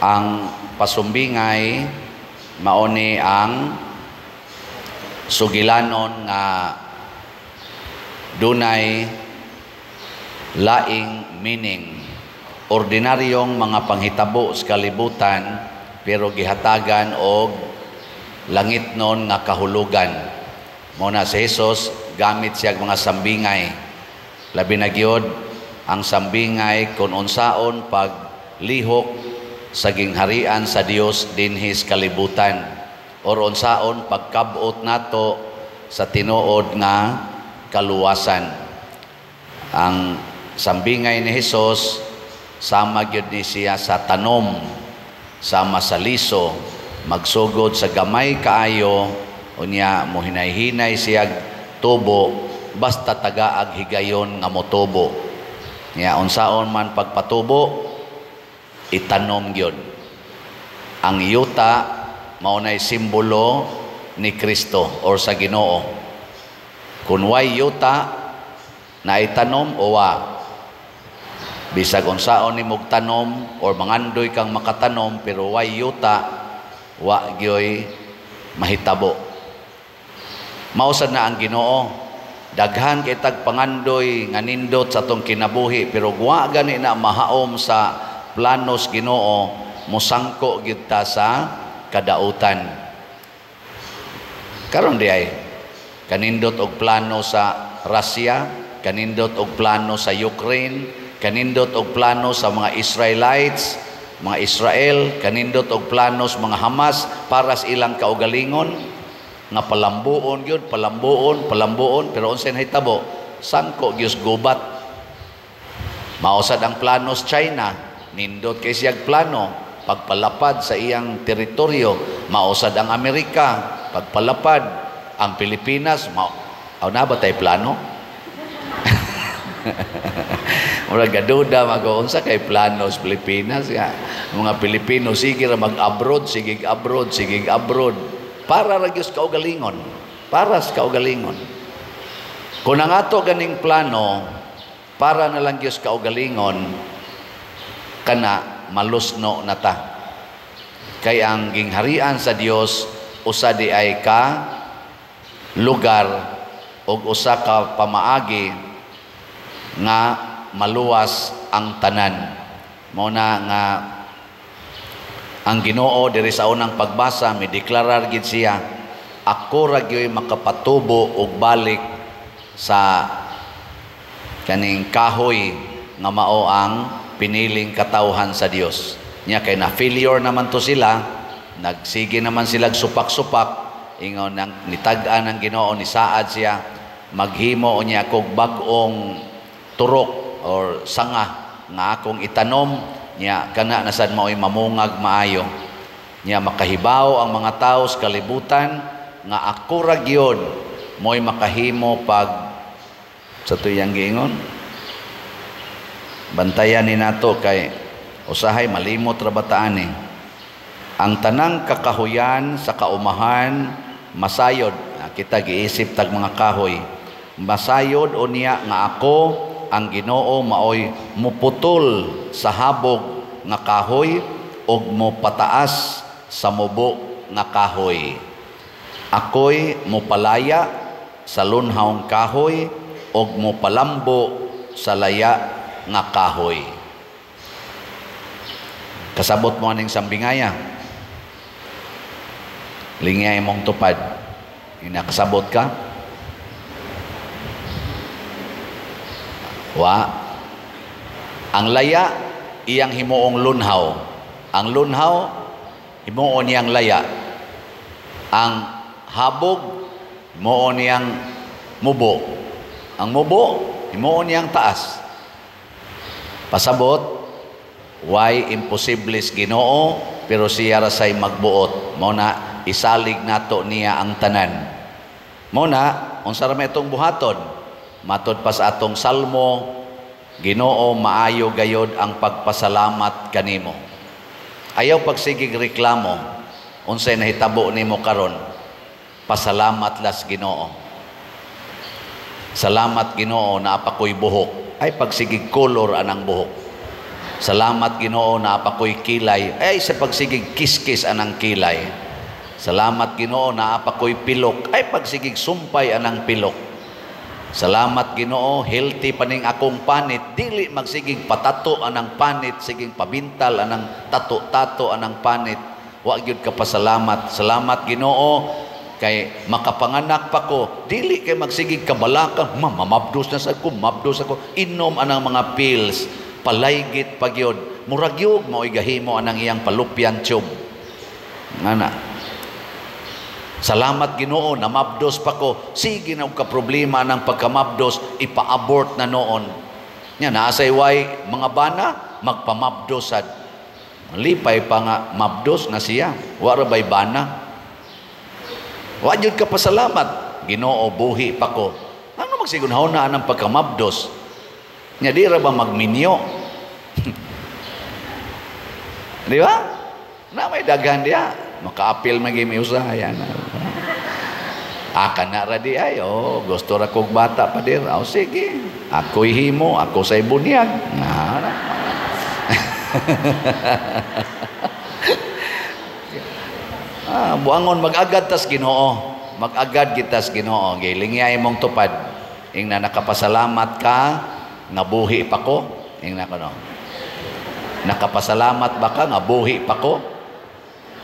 Ang pasumbingay mao ni ang sugilanon nga dunay laing meaning, ordinaryong mga panghitabo sa kalibutan pero gihatagan og langitnon nga kahulugan. Mao na si Jesus gamit siya mga sambingay. Labi na gyud ang sambingay kung unsaon paglihok sa gingharian sa Dios dinhi sa kalibutan or unsaon pagkab-ot nato sa tinuod nga kaluwasan. Ang sambingay ni Hesus sama gyud ni siya sa tanom, sama sa liso, magsugod sa gamay kaayo, unya mohinay-hinay siya tubo, basta tagaag higayon nga motubo. Nya unsaon man pagpatubo, itanom gyud. Ang yuta mao nay simbolo ni Kristo or sa Ginoo. Kun way yuta na itanom o wa, bisag unsaon nimog tanom or mangandoy kang makatanom pero way yuta, wa gyoy mahitabo. Mao sad na ang Ginoo. Daghan kay tag pangandoy nga nindot sa atong kinabuhi pero wa gani na mahaom sa planos Ginoo, mosangko gyud ta sa kadautan. Karon di ay kanindot og plano sa Russia, kanindot og plano sa Ukraine, kanindot og plano sa mga Israelites, mga Israel, kanindot og plano sa mga Hamas para sa ilang kaugalingon nga palambuon gyud, palambuon, palambuon, pero unsay nahitabo? Sangko gyud gubat. Mao sad ang plano sa China, nindot kay siyag plano pagpalapad sa iyang teritoryo. Mao sad ang Amerika pagpalapad ang Pilipinas. Mao aw na ba tay plano? Murag gaduda mag unsa kay plano sa Pilipinas ya. Mga Pilipino sige ra mag-abroad, sige abroad, sige abroad. Para ra gyud kaugalingon. Para sa kaugalingon. Kung ang ato ganing plano para na lang gyud kaugalingon, kana malusno na ta. Kay ang gingharian sa Dios usa di ay ka lugar og usa ka pamaagi nga maluwas ang tanan. Mao na nga ang Ginoo diri sa unang pagbasa mideklarar gid siya, ako ra gyoy makapatubo og balik sa kaning kahoy nga mao ang piniling katawhan sa Dios. Nya kay na failure naman to sila, nagsige naman sila supak-supak, ingon nang nitag-an ang Ginoo, nisaad siya maghimo unya kog bag-ong turok or sanga nga akong itanom, nya kana na sad mao'y mamungag maayo. Nya makahibaw ang mga tawo sa kalibutan nga ako ra gyud mo'y makahimo pag sa tuyang giingon. Bantayan ni nato kay usahay malimot ra bataan eh. Ang tanang kakahuyan sa kaumahan masayod, kita giisip tag mga kahoy. Masayod unya nga ako ang Ginoo maoy muputol sa habog nga kahoy ug mopataas sa mubo nga kahoy. Ako'y mopalaya sa lunhawng kahoy ug mopalambo sa laya nga kahoy. Kasabot mo aning sambingaya. Lingay mong tupad. Inakasabot ka? Wa. Ang laya iyang himuong lunhaw. Ang lunhaw himuon niyang laya. Ang habog himuon niyang mubo. Ang mubo himuon niyang taas. Pasabot, why imposibles Ginoo pero siya ra say magbuot. Mao na isalig nato niya ang tanan. Mao na unsa ra may itong buhaton? Matod pa sa atong salmo, Ginoo maayo gayod ang pagpasalamat kanimo. Ayaw pagsigig reklamo unsay nahitabo nimo karon. Pasalamat las Ginoo. Salamat Ginoo naa pa ko'y buhok. Ay pagsigig color anang buhok. Salamat Ginoo, naa pa ko'y kilay. Ay sa pagsigig kiskis anang kilay. Salamat Ginoo, naa pa ko'y pilok. Ay pagsigig sumpay anang pilok. Salamat Ginoo, healthy paning akong panit. Dili magsigig patato anang panit, sigig pabintal anang tato-tato anang panit. Wa gyud ka pasalamat. Salamat Ginoo kay makapanganak pa ko. Dili kay magsigig kabalaka, mamabdos na sa ko, mabdos ako. Inom anang mga pills, palaygit pa gyud. Murag gyud mao'y gahimo anang iyang fallopian tube. Ngana. Salamat Ginoo, namabdos pa ko. Sige na og ka problema ng pagkamabdos, ipa-abort na noon. Nya naa say way mga bana magpamabdos sad. Lipay pa nga mabdos na siya. Wa ra bay bana. Wa jud ka pasalamat. Ginoo, buhi pa ko. Ano magsigon na ang pagkamabdos? Nya di ra ba magminyo? Di ba? Na may daghan diya. Makaapil magi may usahay. Aka na ra di ay. Oh, gusto ra kog bata pa dir. Oh, sige. Ako'y himo, ako say bunyag. Na. Buangon mag-agad tas Ginoo. Mag-agad gitas Ginoo. Gilingya imong tupad. Ingna nakapasalamat ka, nabuhi pa ko. Ingna ko no. Nakapasalamat ba ka nga buhi pa ko?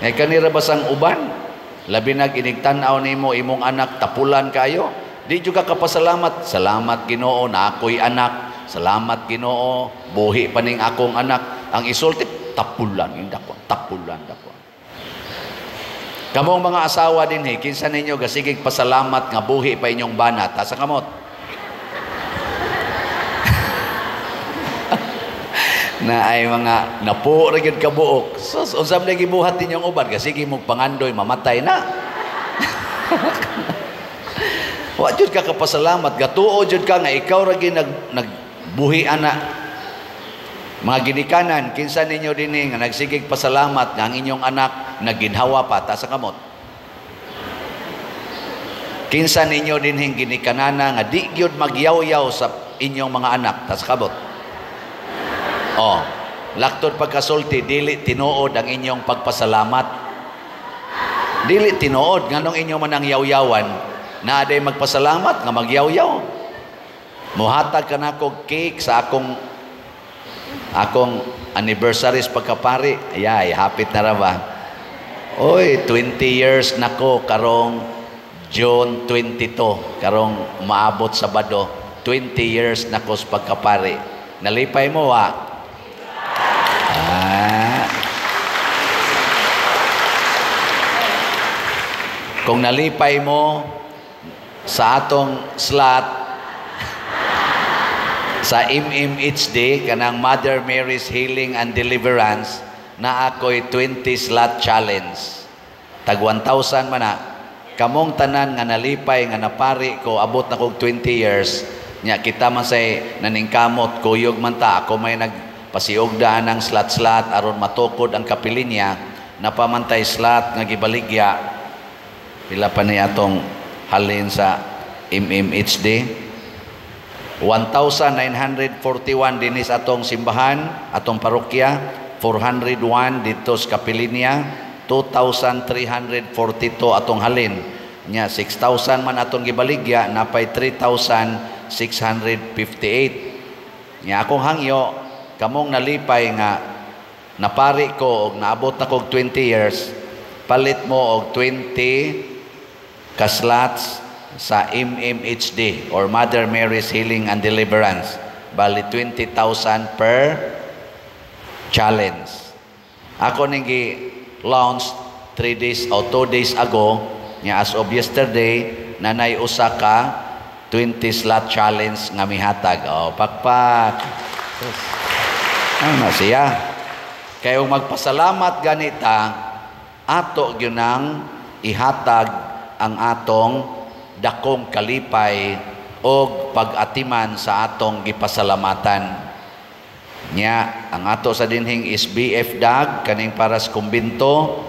Ngay kanira ba sang uban? Labi nag inigtan-aw nimo imong anak tapulan kayo. Di jud ka kapasalamat. Salamat Ginoo na ako'y anak. Salamat Ginoo, buhi pa ning akong anak. Ang isulti tapulan indako, tapulan dako. Kamong mga asawa dinhi, kinsa ninyo gasigig pasalamat nga buhi pa inyong banat? Asa kamot? Na ay mga napo ra gyud kabuok. Sus, unsa man gibuhat ninyong uban? Gasige mong pangandoy mamatay na. Wa jud ka kapasalamat, gatuo jud ka nga ikaw ra gyud nagbuhi ana. Mga ginikanan, kinsa ninyo dinhi nga nagsigig pasalamat nga ang inyong anak nagginhawa pa? Ta sa kamot. Kinsa ninyo dinhing ginikanana nga di gyud magyawyaw sa inyong mga anak? Ta sa kamot. Oh, laktod pagkasulti, dili tinuod ang inyong pagpasalamat. Dili tinuod nganong inyo man ang yawyawan, na aday magpasalamat nga magyawyaw. Muhatag ka nako cake sa akong anniversary sa pagkapari. Ayay, hapit na ra ba? Oy, 20 years nako karong June 22, karong maabot Sabado, 20 years nako sa pagkapari. Nalipay mo wa? Ah. Kung nalipay mo sa atong slot sa MMHD, kanang Mother Mary's Healing and Deliverance, na ako'y 20 slot challenge. Tag 1,000 man na. Kamong tanan nga nalipay nga napari ko, abot na kog 20 years, nya kita man say naningkamot, kuyog man ta, ako may nagpasiugdaan ng slot-slot aron matukod ang kapilinya, napamantay slot nga gibaligya. Pila pa ni atong halin sa MMHD? 1,941 dinis atong simbahan, atong parokya, 401 dito sa kapilinya, 2,342 atong halin. Nya 6,000 man atong gibaligya, napay 3,658. Nya akong hangyo, kamong nalipay nga napari ko og naabot na kog 20 years, palit mo og 20 ka-slots sa MMHD or Mother Mary's Healing and Deliverance. Bali 20,000 per challenge. Ako ning gi-launch 3 days o 2 days ago, nya as of yesterday, nanay usa ka 20 slot challenge nga mihatag. O, pakpak. Ano siya? Kay magpasalamat ganita, ato gyud nang ihatag ang atong dakong kalipay og pag-atiman sa atong gipasalamatan. Nya, ang ato sa dinhing SBF DAG, kaning para sa kumbinto,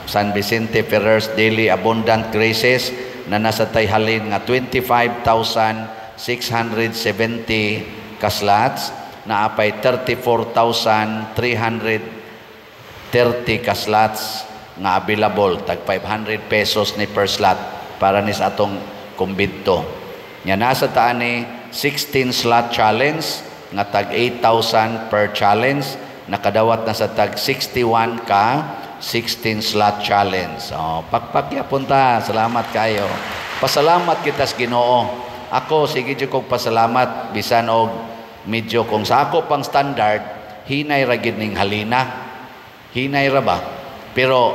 San Vicente Ferrer's Daily Abundant Graces, na nasa tayhalin nga 25,670 kaslots. Naapay 34,330 ka slots nga available, tag 500 pesos ni per slot para ni sa atong kumbinto. Nya nasa taan ni 16 slot challenge nga tag 8,000 per challenge, nakadawat na sa tag 61 ka 16 slot challenge. Oh, pakpak yapon ta. Salamat kayo. Pasalamat kita sa Ginoo. Ako sige jud kog pasalamat bisan og medyo kung sa ako pang standard hinay ra gid ning halina. Hinay ra ba? Pero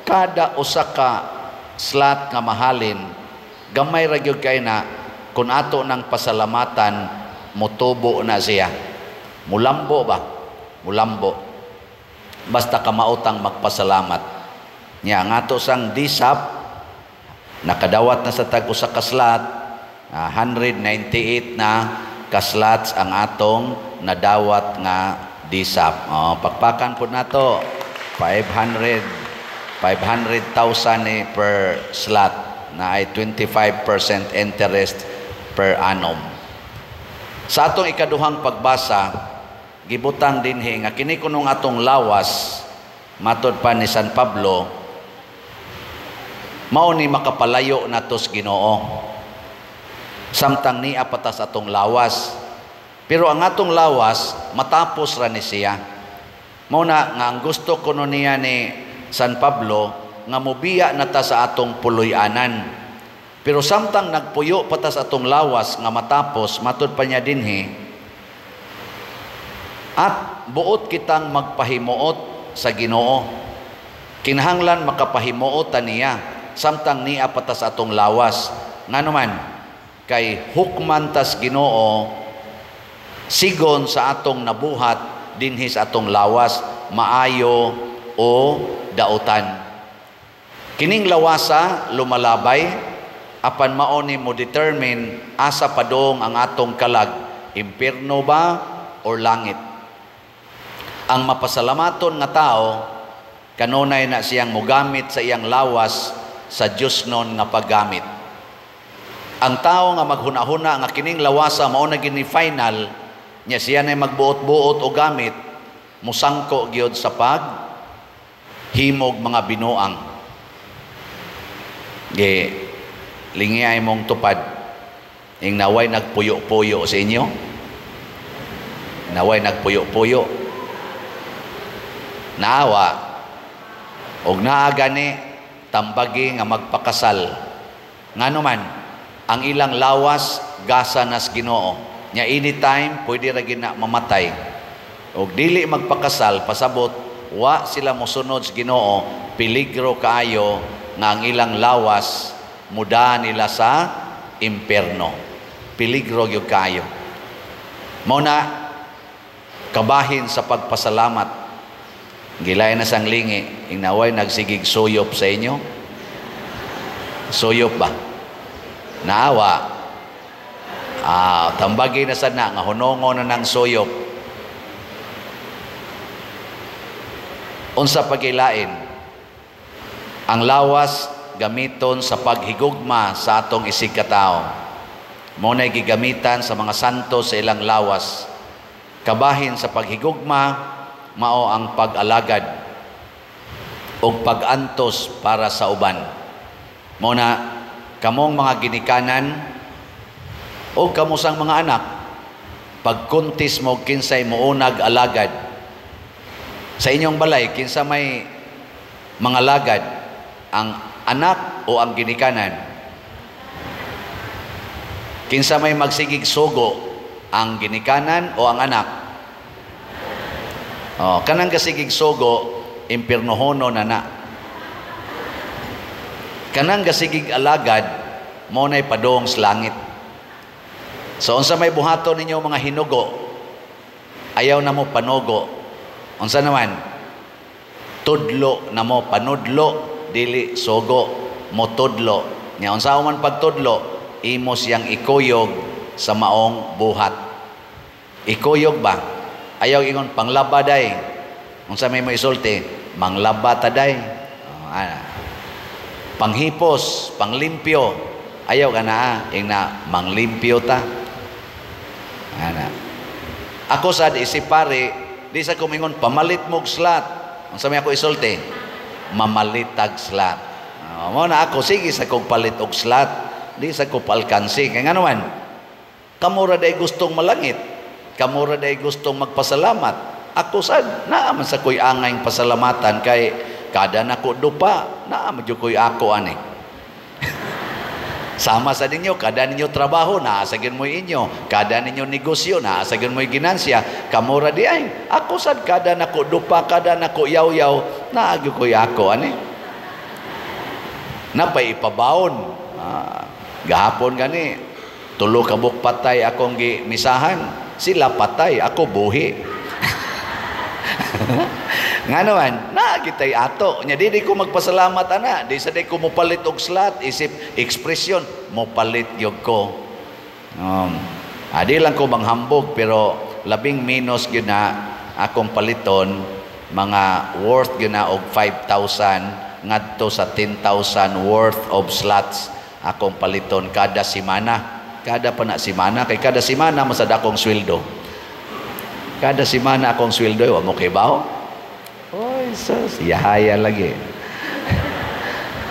kada usa ka slot nga mahalin, gamay ra gyud kay na kun ato nang pasalamatan, motubo na siya. Mulambo ba? Mulambo. Basta kamaotang magpasalamat. Nya ang ato sang DSAP nakadawat na sa tag usa ka slot, 198 na ka slots ang atong nadawat nga DSAP. Oh, pakpakan pud nato. 500,000 ni per slot na ay 25% interest per annum. Sa atong ikaduhang pagbasa, gibutang dinhi nga kini kunong atong lawas, matod pa ni San Pablo, mao ni makapalayo natos Ginoo. Samtang niya patas atong lawas. Pero ang atong lawas matapos ra ni siya. Mao na nga ang gusto kuno niya ni San Pablo nga mobiya na ta sa atong puloy-anan. Pero samtang nagpuyo pa ta sa atong lawas nga matapos, matud pa niya dinhi, at buot kitang magpahimuot sa Ginoo. Kinahanglan makapahimuot ta niya samtang niya pa ta sa atong lawas. Ngano man, kay hukman tas Ginoo sigon sa atong nabuhat dinhi sa atong lawas, maayo o dautan. Kining lawasa lumalabay, apan mao ni mo determine asa padong ang atong kalag, impierno ba or langit. Ang mapasalamaton nga tao kanunay na siyang mogamit sa iyang lawas sa Dios non nga paggamit. Ang tao nga maghuna-huna nga kining lawasa mao na gini final nya, siya na magbuot-buot o gamit, musangko gyud sa pag himog mga binuang. Ge lingi ay mong tupad ing naway nagpuyo-puyo sa inyo, naway nagpuyo-puyo, naawa og naa gani, tambagi nga magpakasal. Ngano man, ang ilang lawas gasa nas Ginoo nya, anytime pwede ra gid na mamatay. Og dili magpakasal, pasabot wa sila mosunod sa Ginoo, peligro kaayo nga ang ilang lawas muda nila sa impierno. Peligro gyud kaayo. Mao na kabahin sa pagpasalamat. Gilay na sang lingi ing naway nagsigig suyop sa inyo. Suyop ba? Naawa. Tambagi na sad na nga hunongo na ng suyop. Unsa pagilain? Ang lawas gamiton sa paghigugma sa atong isig katao. Mao nay gigamitan sa mga santo sa ilang lawas. Kabahin sa paghigugma mao ang pag-alagad ug pag-antos para sa uban. Mao na kamong mga ginikanan o kamusang mga anak, pagkuntis mo kinsay muunag alagad sa inyong balay, kinsa may mga lagad, ang anak o ang ginikanan? Kinsa may magsigig sugo, ang ginikanan o ang anak? O, kanang gasigig sugo, impirnohono na na. Kanang gasigig alagad, mo na'y padong sa langit. So, unsa may buhaton ninyo mga hinugo, ayaw na mo panugo. Unsa naman? Tudlo na mo, panudlo, dili sugo, mo tudlo. Nya unsa man pagtudlo, imo siyang ikuyog sa maong buhat. Ikuyog ba? Ayaw ingon panglaba day. Unsa may mo isulti? Manglaba ta day. Oh, ana. Panghipos, panglimpyo. Ayaw ka na, ing na manglimpyo ta. Ana. Ako sad isip pare, di sa kumingon pamalit mo og slot. Unsa may ako isulti? Mamalitag slot. Mo na ako sige sa kog palit og slot, di sa ko palkansi. Kay ngano man, kamo ra day gustong malangit. Kamo ra day gustong magpasalamat. Ako sad naa man sa koy angay pasalamatan kay kada nako dupa, naa man jud koy ako ani. Sama sa ninyo, kada ninyo trabaho, naa sa gyud mo'y inyo. Kada ninyo negosyo, naa sa gyud mo'y ginansya. Kamo ra di ay. Ako sad kada nako dupa, kada nako yaw-yaw, naa gyud koy ako ani. Napay ipabawon. Gahapon gani, tulo ka buok patay akong gimisahan. Sila patay, ako buhi. Nga naman, naa kitay ato. Nya di ko magpasalamat ana, di sa di ko mopalit og slot, isip ekspresyon, mopalit gyud ko. Di lang ko manghambog pero labing minus gyud na akong paliton mga worth gyud na og 5,000 ngadto sa 10,000 worth of slots akong paliton kada semana. Kada pa na semana kay kada semana masad akong sweldo. Kada semana akong sweldo, wa mo kibaw. Oy, sus, yahaya lagi.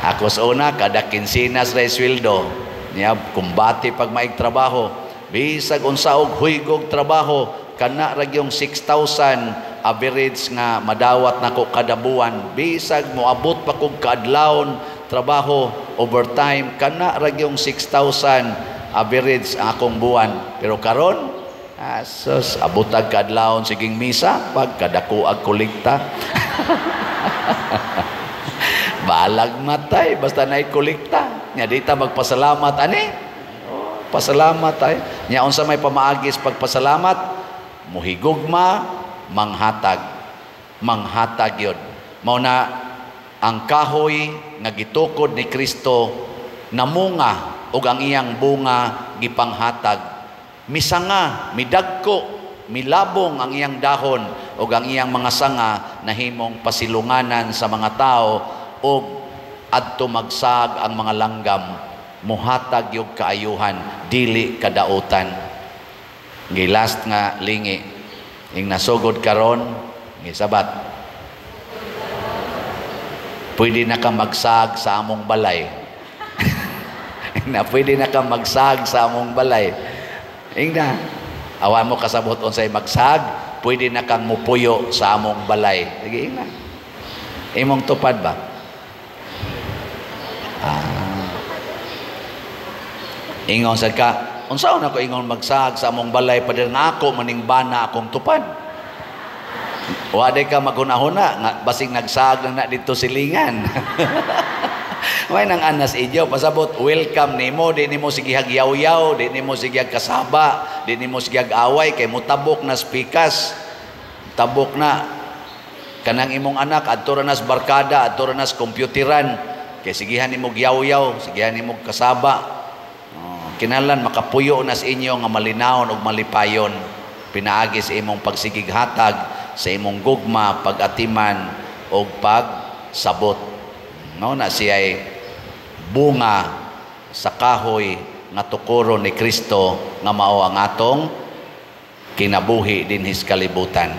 Ako sa una, kada kinsinas ra sweldo. Niya, kumbati pag maig trabaho. Bisag unsa og huygog trabaho, kana ra gyung 6,000 average nga madawat nako kada buwan. Bisag moabot pa kog kaadlawon trabaho overtime, kana ra gyung 6,000 average ang akong buwan. Pero karon, asos, abotag kaadlawon siging misa pagkadako ag kolekta. Balag matay basta naay kolekta. Nya di ta magpasalamat ani. Oh, pasalamat ay. Nya unsa may pamaagis pagpasalamat? Muhigugma, manghatag. Manghatag yun. Mao na ang kahoy nga gitukod ni Kristo namunga ug ang iyang bunga gipanghatag. Misanga, midagko, milabong ang iyang dahon ug ang iyang mga sanga nahimong pasilunganan sa mga tao ug adto magsag ang mga langgam, muhatag yung kaayuhan, dili kadautan. Gi last nga lingi ing nasugod karon gisabat, pwede na ka magsag sa among balay. Na pwede na ka magsag sa among balay. Ingna, awan mo kasabot unsay magsag, pwede na kang mupuyo sa among balay. Sige, ingna. Imong tupad ba? Ingon sad ka, unsaon ako ingon magsag sa among balay pader nga ako maning bana akong tupad. Wa day ka maghuna-huna nga basing nagsag lang na dito silingan. May nang anas inyo pasabot welcome nimo, di nimo sigihag yaw-yaw, di nimo sigihag kasaba, di nimo sigihag away kay mutabok na spikas. Tabok na kanang imong anak adto ra nas barkada, adto ra nas kompyuteran kay sigihan nimo yaw-yaw, sigihan nimo kasaba. Oh, kinahanglan makapuyo nas inyo nga malinawon ug malipayon pinaagi sa imong pagsigighatag, sa imong gugma, pag-atiman ug pagsabot. No na siya'y bunga sa kahoy nga tukoro ni Kristo nga mao ang atong kinabuhi dinhi sa kalibutan.